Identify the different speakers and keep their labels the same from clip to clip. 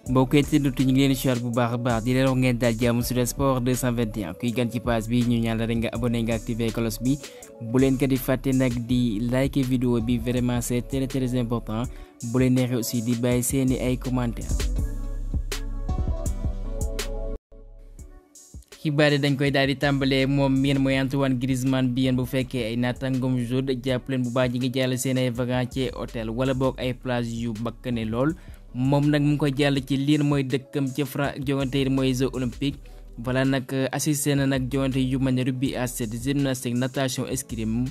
Speaker 1: mbokk yi ñu ngi leen di bu baax a baax di leen wax ngeen daal jàmm sur sport 221 kuy gan ci page bi ñu ñaan la rek nga abonné nga activé cloche bi bu leen ko di fàtte nag di like vidéo bi vraiment c'est très important bu leen neexee aussi di bàyyi seeni ay commentaires. xibaar yi dañ koy daal di tàmbalee moom miin mooy Antoine Griezmann bi yéen bu fekkee ay naataangoom jour jàpp leen bu baax ñi ngi jàll seen ay vacances ci hôtel wala boog ay plage yu bakkane lool. moom nag mu ngi ko jàll ci liir mooy dëkkam ci France jongante yi mooy Jeux olympiques voilà nag assisté na nag jongante yu mel ne rugby à 7 gymnastique natation escrime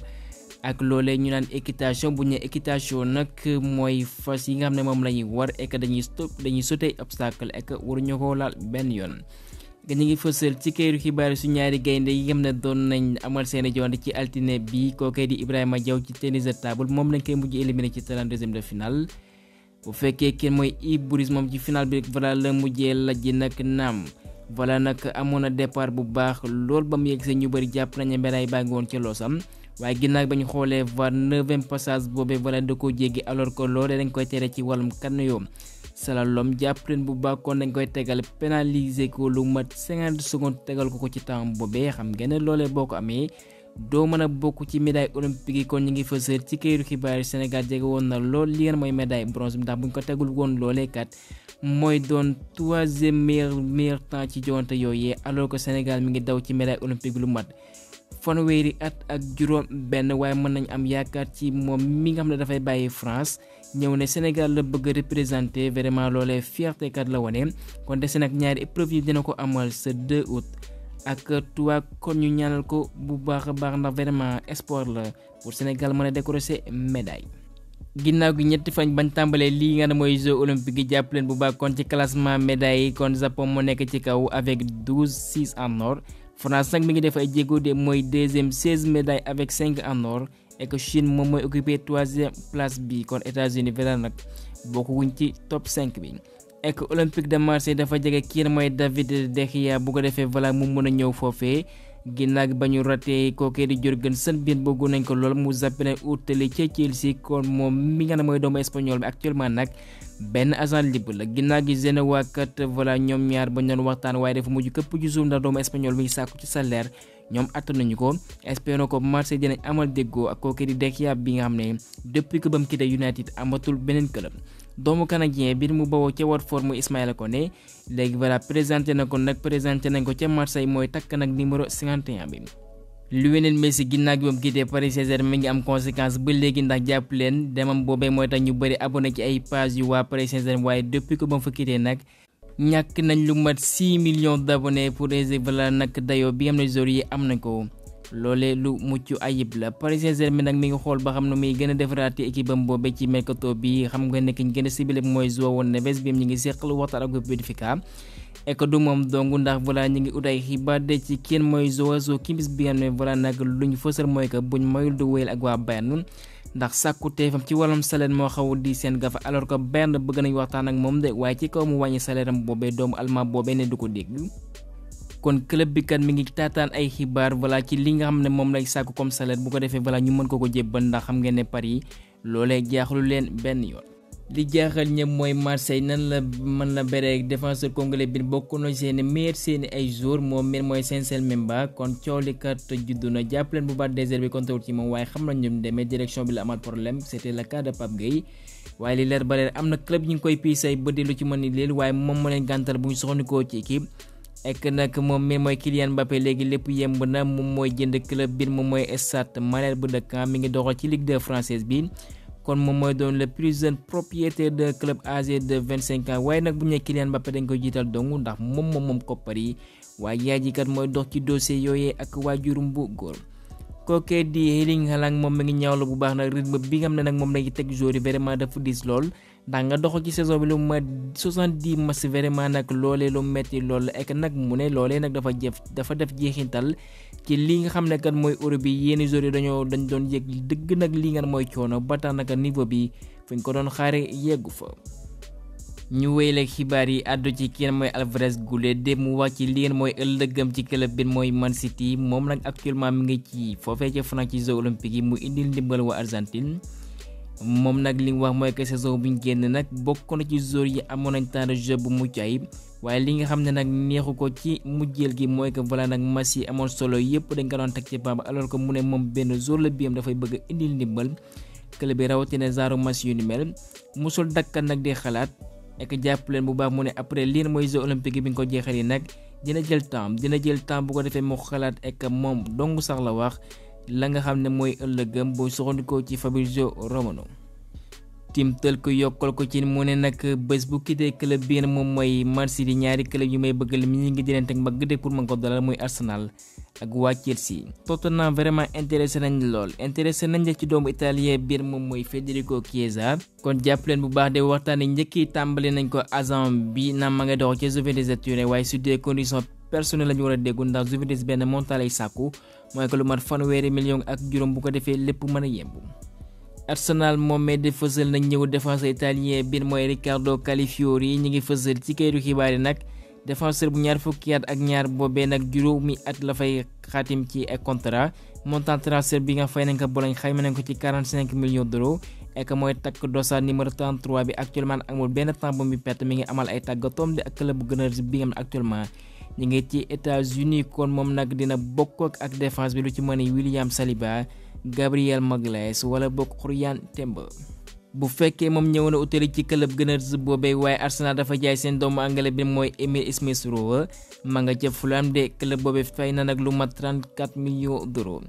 Speaker 1: ak loolee ñu naan équitation bu ñu nee équitation nag mooy fas yi nga xam ne moom la ñuy war et que dañuy sauter obstacle et que waruñu ko laal benn yoon. ñu ngi fësal ci këru xibaar su ñaari gaynde yi nga xam ne doon nañ amal seeni jongante ci altine bi kookee di Ibrahima Diaw ci tennis de table moom lañ koy mujj éliminé ci 32e de finale. bu fekkee kenn mooy Ibris moom ci final bi voilà la mujjee lajj nag naam voilà nag amoon na départ bu baax lool ba mu yegg see ñu bëri jàpp nañu médaille baa ngi woon ca loosam waaye ginnaaw ba ñu xoolee var 9e passage boobee voilà da koo jéggi alors que loolee dañ koy tere ci wàllum kanoyo slalom jàpp leen bu baax kon dañ koy tegal pénaliser ko lu mat 50 secondes tegal ko ci temps boobee xam ngeen ne loolee boo ko amee. doo mën a bokk ci médaille olympique yi kon ñu ngi fësal ci këru xibaar Sénégal jege woon na lool li ngeen mooy médaille bronze bi ndax buñ ko tegul woon loolee kat mooy doon 3e meilleur temps ci joŋante yooyee alors que Sénégal mi ngi daw ci médaille olympique bi lu mat fanweeri at ak juróom benn waaye mën nañ am yaakaar ci moom mi nga xam ne dafay bàyyi France ñëw ne Sénégal la bëgg a représenter vraiment loolee fierté kat la wane kon dese nag ñaari épreuve yi dina ko amal ce 2 août. ak tubaab kon ñu ñaanal ko bu baax a baax ndax vraiment sport la pour Sénégal mën a décrocher médaille. ginnaaw gi ñetti fan bañ tàmbalee lii nga ne mooy Jeux olympiques yi jàpp leen bu baax kon ci classement médailles yi kon Japon moo nekk ci kaw avec 12 en or France nag mi ngi def ay jéego de mooy 2e 16 médailles avec 5 en or et que Chine moom mooy occupé 3e place bi kon États-Unis vraiment nag bokku wuñ ci top 5 bi. ek olympique de Marseille dafa jege kii mooy David De Gea bu ko defee voilà mu mën a ñëw foofee ginnaaw ba ñu raté kookee di Jürgen biin bëggu nañ ko lool mu zappé na utali ca Chelsea kon moom mi nga ne mooy doomu espagnol bi actuellement nag benn agent libre la ginnaaw gi Genoa kat voilà ñoom ñaar ba ñu doon waxtaan waaye dafa mujj këpp ci suuf ndax doomu espagnol bi sàkku ci salaire ñoom attanuñu ko espérons ko Marseille dinañ amal déggoo ak kookee di De Gea bi nga xam ne depuis que ba mu quitté United amatul beneen club. doomu canadien bi mu bawoo ca Watford mu Ismaïla Koné léegi voilà présenté nañ ko ca Marseille mooy takk nag numéro 51 bi. Lionel Messi ginnaaw gi moom quitté Paris Saint-Germain mi ngi am conséquence ba léegi ndax jàpp leen demam boobee mooy tax ñu bëri abonné ci ay page yu waa Paris Saint-Germain waaye depuis que ba mu fa quitté nag ñàkk nañ lu mat 6 millions d'abonnés pour voilà nag dayoo bi nga xam ne joueurs yi am nañ ko. loolee lu mucc ayib la Paris Saint-Germain nag mi ngi xool ba xam ne muy gën a defaraat équipe am boobee ci mercato bi xam nga ne ki ñu gën a ciblé mooy João Neves bi ñu ngi seqal waxtaan ak Benfica et que du moom dong ndax voilà ñu ngi ut ay xibaar de ci kenn mooy João Kimmich bi nga xam ne voilà nag luñ fësal mooy que buñ mayul du wéyal ak waa Bayern ndax sàkku teefam ci wàllum salaire moo xaw di seen gafa alors que Bayern bëgg nañ waxtaan ak moom de waaye ci kaw mu wàññi salaire am boobee doomu allemand boobee ne du ko dégg. kon club bi kat mi ngi taataan ay xibaar voilà ci li nga xam ne moom lay sàkku comme salaire bu ko defee voilà ñu mën ko jébbal ndax xam ngeen ne Paris loolee jaaxlu leen benn yoon. li jaaxal ñëpp mooy Marseille nan la mën na béré défenseur congolais bi bokk na seeni ay joueurs moom mel mooy Sancel Memba kon coow li kat juddu na jàpp leen bu baax désert bi compté wul ci moom waaye xam nañ ñu demee direction bi la amaat problème c'était le cas de Pape Gueye waaye li leer ba leer am na club ñu ngi koy piisay bëdi lu ci mën ni leel waaye moom moo leen gàntal bu ñu soxnikoo ci équipe. ek nag moom mi mooy Kylian Mbappé léegi lépp yemb na moom mooy jënd club bi moom mooy Stade Malherbe de Caen mi ngi doxal ci Ligue 2 française bi kon moom mooy doon le plus jeune propriétaire de club âgé de 25 ans waaye nag bu ñu nee Kylian Mbappé dañ koy jiital dong ndax moom koppar yi waaye yaay ji kat mooy dox ci dossier yooyee ak waajurum bu góor. kookee di Erling Haaland moom mi ngi ñaawlu bu baax nag rythme bi nga xam ne nag moom lañuy teg joueur yi vraiment dafa diis lool. ndax nga doxal ci saison bi lu ma 70 match vraiment nag loolee lu metti lool ek nag mu ne loolee nag dafa def jeexintal ci li nga xam ne kat mooy Europe bi yenn joueurs yi dañ doon yëg dëgg nag li nga mooy coono ba tax nag niveau bi fuñ ko doon xaare yeggu fa. ñu wéyale xibaar yi àddu ci kenn mooy Alvarez Goulet dem mu wax ci li ngeen mooy ëllëgam ci club bi mooy Man City moom nag actuellement mi ngi ci foofee ca France ci Jeux olympiques yi mu indil ndimbal waa Argentine. moom nag li mu wax mooy que saison bi ñu génn nag bokk na ci joueurs yi amoon nañ temps de jeu bu mucc ayib waaye li nga xam ne nag neexu ko ci mujjeel gi mooy que voilà nag Merci amoon solo yëpp dañ ko doon teg ci bamba alors que mu ne moom benn jour la biyam dafay bëgg indil ndimbal club bi rawatina genre match yu ni mel musul dakkan nag di xalaat ek jàpp leen bu baax mu ne après lii mooy jeux olympique bi nga ko jeexal yi nag dina jël temps bu ko defee mu xalaat ek moom dong sax la wax la nga xam ne mooy ëllëgëm boo soxandikoo ci Fabrizio Romano. tim tël ko yokkal ko ci mu ne nag bés bu quitté club bi moom mooy Merci di ñaari club yu may bëgg li ñu ngi dineen teg mbagg de pour mën ko dalal muy Arsenal ak waa Chelsea. Tottenham vraiment intéressé nañ la ci doomu italien biir moom mooy Federico Chiesa kon jàpp leen bu baax de waxtaane njëkki tàmbali nañ ko agent bi na ma nga dox ci Juventus Turin waaye su dee condition personnel lañu war a déggu ndax Juventus benn montant lay sàkku mooy ko lu mat fanweeri million ak juróom bu ko defee lépp mën a yemb. Arsenal moom mee di fësal nañ ñëw défenseur italien biir mooy Riccardo Calafiori ñi ngi fësal ci kayitu xibaar yi nag défenseur bu ñaar fukki at ak ñaar boobee nag juróomi at la fay xaatim ci ay contrat montant transfert bi nga fay nañ ko Bologne xayma nañ ko ci 45 millions d'euros ek mooy takk dossard numéro 33 bi actuellement amul benn temps bu mu perte mi ngi amal ay tàggatoom di ak club bu gën a bi nga xam ne actuellement ñi ngi ci États-Unis kon moom nag dina bokk ak défense bi lu ci mën a William Saliba Gabriel Magalhaes wala bokk Julian Timber bu fekkee moom ñëw na utali ci club gën a boobee waaye Arsenal dafa jaay seen doomu anglais bi mooy Emile Smith Rowe ma nga ca Fulham de club boobee fay na nag lu mat 34 millions d'euros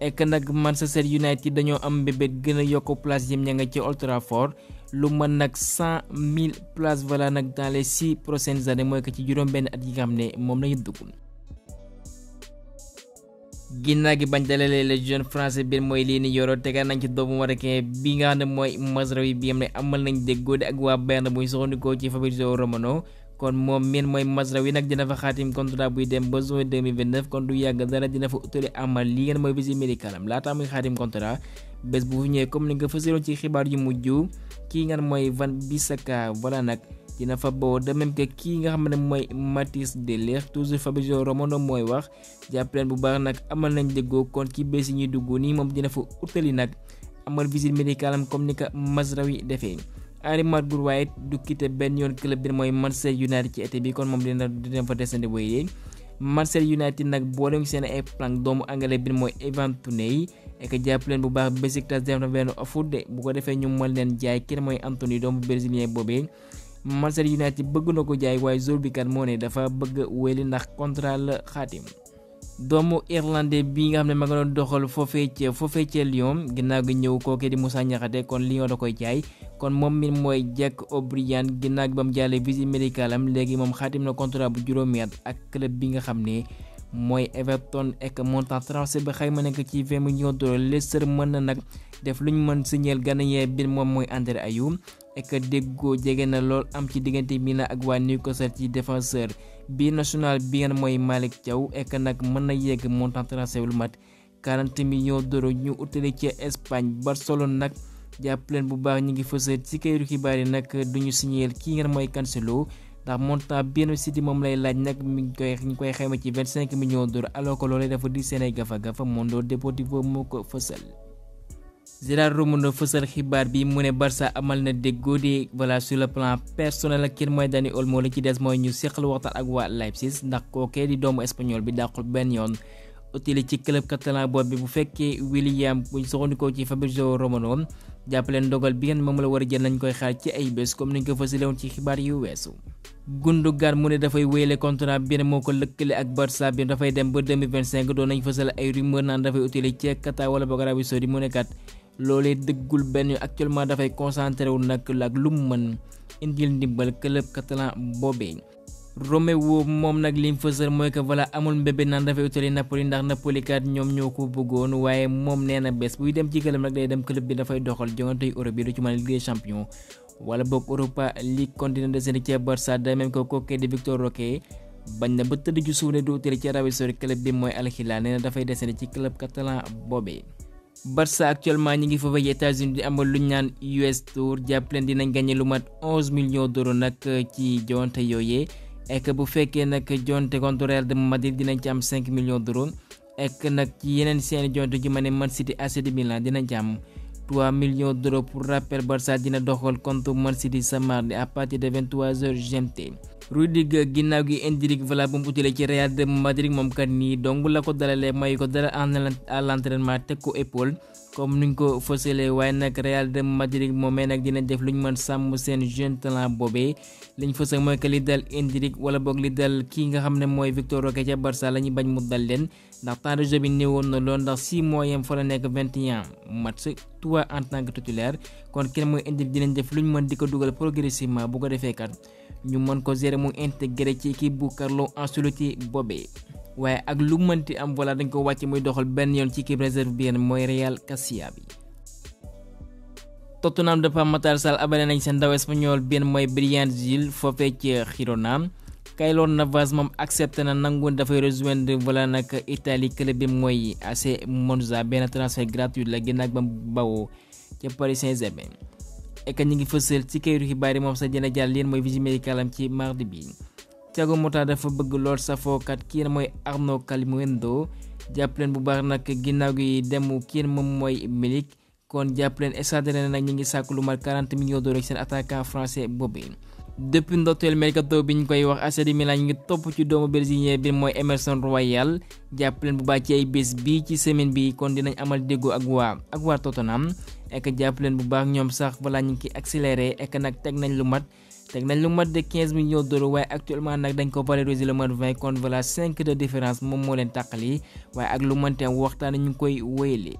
Speaker 1: ek nag Manchester United dañoo am mbébét gën a yokk place yim ña nga ci Old Trafford lu mën nag 100,000 places voilà nag dans les 6 prochaines années mooy que ci juróom benn at yi nga xam ne moom lañu dugg. ginnaaw gi bañ dalalee le jeune français bi mooy lii ni yoro tegal nañ ci doomu marocain bi nga xam ne mooy Mazraoui bi am ne amal nañ déggoo ak waa Bayern buy soxandikoo ci Fabrizio Romano kon moom miin mooy Mazraoui nag dina fa xaatim contrat buy dem ba juin 2029 kon du yàgg dara dina fa utali amal li ngeen mooy visite médicale am laataa muy xaatim contrat bés bu fu ñëwee comme ni nga fasiroon ci xibaar yu mujj kii nga mooy Van Bissaka voilà nag dina fa boo de même que kii nga xam ne mooy Mathis de Ligt toujours Fabrizio Romano mooy wax jàpp leen bu baax nag amal nañ déggoo kon ci bés yi ñuy dugg nii moom dina fa utali nag amal visite médicale am comme ni ko Mazraoui defee. Henry Maguire du quitté benn yoon club bi mooy Manchester United ci été bi kon moom dina fa desandi boy Manchester United nag boolem seen ay plan doomu anglais bi mooy Ivan Toney ek jàpp leen bu baax Besiktas def na benn offre de bu ko defee ñu mën leen jaay kenn mooy Anthony doomu brésilien boobee. Manchester United bëgg na ko jaay waaye jour bi kat moo ne dafa bëgg wéli ndax contrat la xaatim. doomu irlandais bi nga xam ne ma nga doon doxal foofee ca Lyon ginnaaw gi ñëw kooke di Moussa Niakhaté kon Lyon da koy jaay kon moom mi mooy Jack O'Brien ginnaaw gi ba mu jàllee visite médicale am léegi moom xaatim na contrat bu juróomi at ak club bi nga xam ne mooy Everton ek montant transfert bi xayma nekk ci 20 millions d'euros Leicester mën na nag def luñ mën signer Ghanéen bi moom mooy André Ayew ek déggoo jege na lool am ci diggante bi na ak waa Newcastle ci défenseur bi national bi ngeen mooy Malick Thiaw ek nag mën na yegg montant transfert lu mat 40 millions d'euros ñu utali ci Espagne Barcelone nag jàpp leen bu baax ñu ngi fësal ci kayitu xibaar yi nag duñu signer kii ngeen mooy Cancelo ndax montant benn City moom lay laaj nag ñu koy xayma ci 25 millions d'euros alors que loolee dafa di seen ay gafa Mundo Deportivo moo ko fësal. Gérard Romano fësal xibaar bi mu ne Barça amal na déggoo di voilà sur le plan personnel ak kenn mooy Dani Olmo li ci des mooy ñu seqal waxtaan ak waa Leipzig ndax kookee di doomu espagnol bi dàqul benn yoon utile ci club catalan boobu bi bu fekkee William buñ soxandikoo ci Fabrizio Romano jàppaleen ndogal bi ngeen moom la war a jël nañ koy xaar ci ay bés comme niñ ko fësale woon ci xibaar yu weesu. Gundogan mu ne dafay wéyale contrat bi moo ko lëkkale ak Barça bi dafay dem ba 2025 doon nañ fësal ay rumeur naan dafay utile ci Qatar wala boog Arabie Saoudite mu ne kat loolee dëggul benn actuellement dafay concentré wu nag ak lu mu mën indil ndimbal club catalan boobee. Romeo moom nag lim fësal mooy que voilà amul mbébé naan dafay utali Napoli ndax Napoli kat ñoom ñoo ko bëggoon waaye moom nee na bés buy dem ci club nag day dem club bi dafay doxal jongante Europe bi du ci mën a Ligue des Champions wala boog Europa League continent de Sénégal ci Barça de même que kooku di Victor Roque bañ na ba tëdd ci suuf ne du utali ci Arabie Saoudite club bi mooy Al Hilal nee na dafay desandi ci club catalan boobee. Barça actuellement ñi ngi foofu États-Unis di amal lu ñu naan US Tour jàpp leen dinañ gagné lu mat 11 millions d'euros nag ci jonte yooyee ek bu fekkee nag jonte contre Real de Madrid dinañ ci am 5 millions d'euros ek nag ci yeneen seen jonte ju ma ne Man City AC Milan dinañ ci am 3 millions d'euros. Pour rappel, Barça dina doxal contre Merci ce mardi à partir de 23h GMT. Rudiger ginnaaw gi Endrick voilà bu mu utile ci Real de Madrid moom kat nii dong la ko dalalee mayu ko dara à l'entraînement teg ko épaule comme nuñ ko fësalee waaye nag Real de Madrid moomee nag dina def luñ mën sàmm seen jeune talent boobee liñ fësal mooy que li dal Endrick wala boog li dal kii nga xam ne mooy Victor Roque ca Barça la ñuy bañ mu dal leen ndax temps de jeu bi néewoon na lool ndax 6 mois yam fa la nekk 21 match 3 en tant que titulaire kon kenn mooy Endrick dinañ def luñ mën di ko dugal progressivement bu ko defee kat ñu mën ko gérer mu intégré ci équipe bu Carlo Ancelotti boobee waaye ak lu mënti am voilà dañ ko wàcc muy doxal benn yoon ci équipe réserve bi mooy Real Casilla bi. Tottenham de Pape Matar Sarr abale nañ seen ndaw espagnol bien mooy Bryan Gil foofee ci Girona. Keylor Navas moom accepté na nangu dafay rejoindre voilà nag Italie club bi mooy AC Monza benn transfert gratuit la ginnaaw ba bawoo ca Paris Saint-Germain. ek ñi ngi fësal ci kayitu xibaar yi moom sax dina jàll leen mooy visite médicale am ci mardi bi. Thiago Motta dafa bëgg lool safookat kii mooy Arnaud Calimundo jàppaleen bu baax nag ginnaaw gi demu kii moom mooy Milik kon jàppaleen stade nag ñi ngi sàkk lu mat 40 millions d'euros seen attaquant français boobu. Depuis ndorteel mercato bi ñu koy wax AC Milan ñu ngi topp ci doomu brésilien bi mooy Emerson Royal jàppaleen bu baax ci ay bés bii ci semaine bi kon dinañ amal déggoo ak waa Tottenham ek jàppaleen bu baax ñoom sax balaa ñu ngi accéléré ek nag teg nañ lu mat de 15 millions d'euros waaye actuellement nag dañ ko valoriser lu mat 20 kon voilà 5 de différence moom moo leen tàqali waaye ak lu mënte am waxtaan ñu ngi koy wéyale.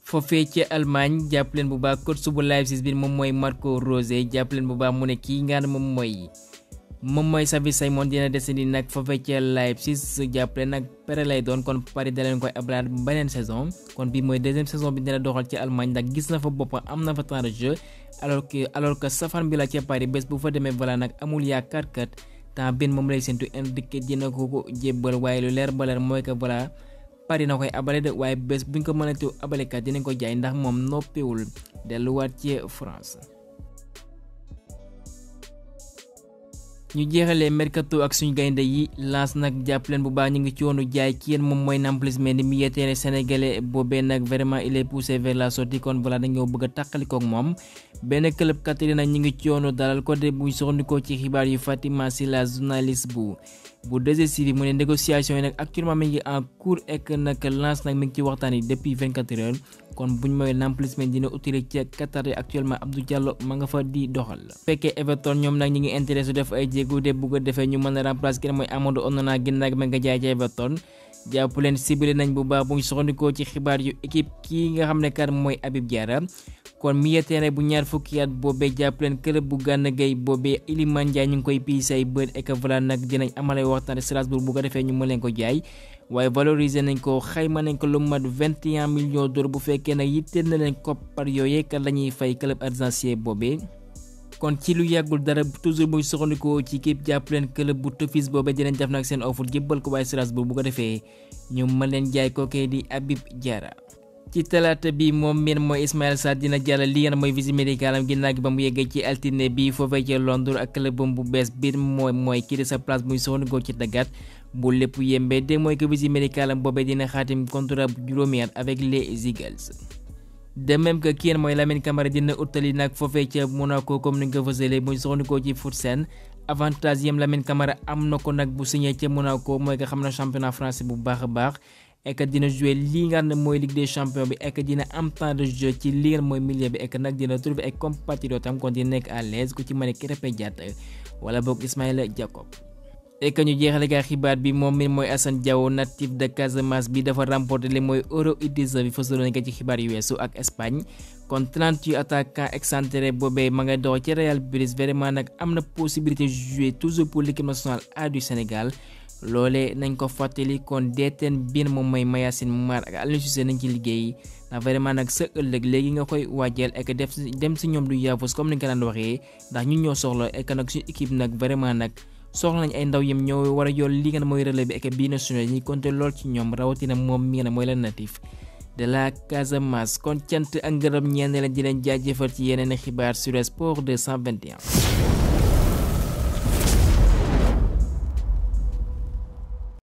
Speaker 1: foofee ci Allemagne jàppaleen bu baax coach bu Leipzig bi moom mooy Marco Rose jàppaleen bu baax mu ne kii nga moom mooy Xavi Simons dina desandi nag foofee ci Leipzig jàppaleen nag pere lay doon kon Paris da leen koy abalaat beneen saison kon bii mooy deuxième saison bi dina doxal ci Allemagne ndax gis na fa boppam am na fa temps de jeu alors que safan bi la ca Paris bés bu fa demee voilà nag amul yaakaar kat temps benn moom lay séntu indiqué dina ko jébbal waaye lu leer ba leer mooy que voilà Paris na koy abale de waaye bés buñ ko mënatee abalekat dinañ ko jaay ndax moom noppiwul delluwaat ci France. ñu jeexalee mercato ak suñu gaynde yi Lens nag jàppaleen bu baax ñu ngi ci woonu jaay ki yéen moom mooy Nampalys Mendy milieu de terrain sénégalais boobee nag vraiment il est poussé vers la sortie kon voilà dañoo bëgg a tàqalikoo ak moom benn club Qatar nag ñu ngi ci woonu dalal ko de buñ soxandikoo ci xibaar yu Fatima Sylla journaliste bu 2STV mu ne négociation yi nag actuellement mi ngi en cours ek nag Lens nag mi ngi ci waxtaan yi depuis 24 heures kon buñ mooy Nampalys Mendy dina utile ci Qatar actuellement Abdou Diallo ma nga fa di doxal. fekkee Everton ñoom nag ñi ngi intéressé def ay jéego de bugg a defee ñu mën a remplacer kenn mooy Amadou Onana ginnaaw ma nga jaay ci Everton jàpp leen ciblé nañ bu baax buñ soxandikoo ci xibaar yu équipe kii nga xam ne kat mooy Habib Diarra kon milieu terrain bu ñaar fukki at boobee jàpp leen club bu Gana Gueye boobee Iliman Ndiaye ñu ngi koy piis ay bët ek voilà nag dinañ amalay waxtaan Strasbourg bu ko defee ñu mën leen ko jaay waaye valoriser nañ ko xayma nañ ko lu mat 21 millions d'euros bu fekkee nag yitteel na leen koppar yooyee kat la ñuy fay club argentien boobee. kon ci lu yàggul dara toujours muy soxandikoo ci képp jàpp leen club bu Tofis boobee dinañ def nag seen offre jébbal ko waaye Strasbourg bu ko defee ñu mën leen jaay kookee di Habib Diarra. ci talaata bi moom miin mooy Ismaïla Sarr dina jàll li ngeen mooy visite médicale am ginnaaw gi ba mu yeggee ci altine bi foofee ci Londres ak clubam bu bees biir mooy kii di sa place muy soxandikoo ci tàggat bu lépp yembee de mooy que visite médicale am boobee dina xaatim contrat juróomi at avec les Eagles. de même que kii mooy Lamine Camara dina utali nag foofee ca Monaco comme ni nga ko fësalee muy soxandikoo ci foot seen avantage yam Lamine Camara am na ko nag bu signé ca Monaco mooy nga xam na championnat français bu baax a baax ek dina jouer lii nga xam ne mooy Ligue des champions bi ek dina am temps de jeu ci lii nga mooy milieu bi ek nag dina trouver ay compatriotes am kon dina nekk à l'aise ku ci mën a Krépin Diatta wala boog Ismaïla Jacob. ek ñu jeexale ka xibaar bi moom mi mooy Assane Diao natif de Casamance bi dafa remporté li mooy Euro U19 bi fësaloon ko ci xibaar yu weesu ak Espagne kon 38 attaquant excentré boobee ma nga dox ci Real Betis vraiment nag am na possibilité jouer toujours pour l'équipe nationale A du Sénégal loolee nañ ko fàttali kon deeteen biin moom mooy Mayacine Mar ak Aliou Cissé nañ ci liggéey ndax vraiment nag sa ëllëg léegi nga koy waajal ak dem si ñoom du yaafus comme ni nga ko daan waxee ndax ñun ñoo soxla ak nag suñu équipe nag vraiment nag soxla nañ ay ndaw yëm ñoo war a yor li nga mooy relais bi ak bii national ñi compté lool ci ñoom rawatina moom mi nga mooy la natif de la Casamance kon cant ak ngërëm ñeen leen di leen jaajëfal ci yeneen xibaar sur Sport 221.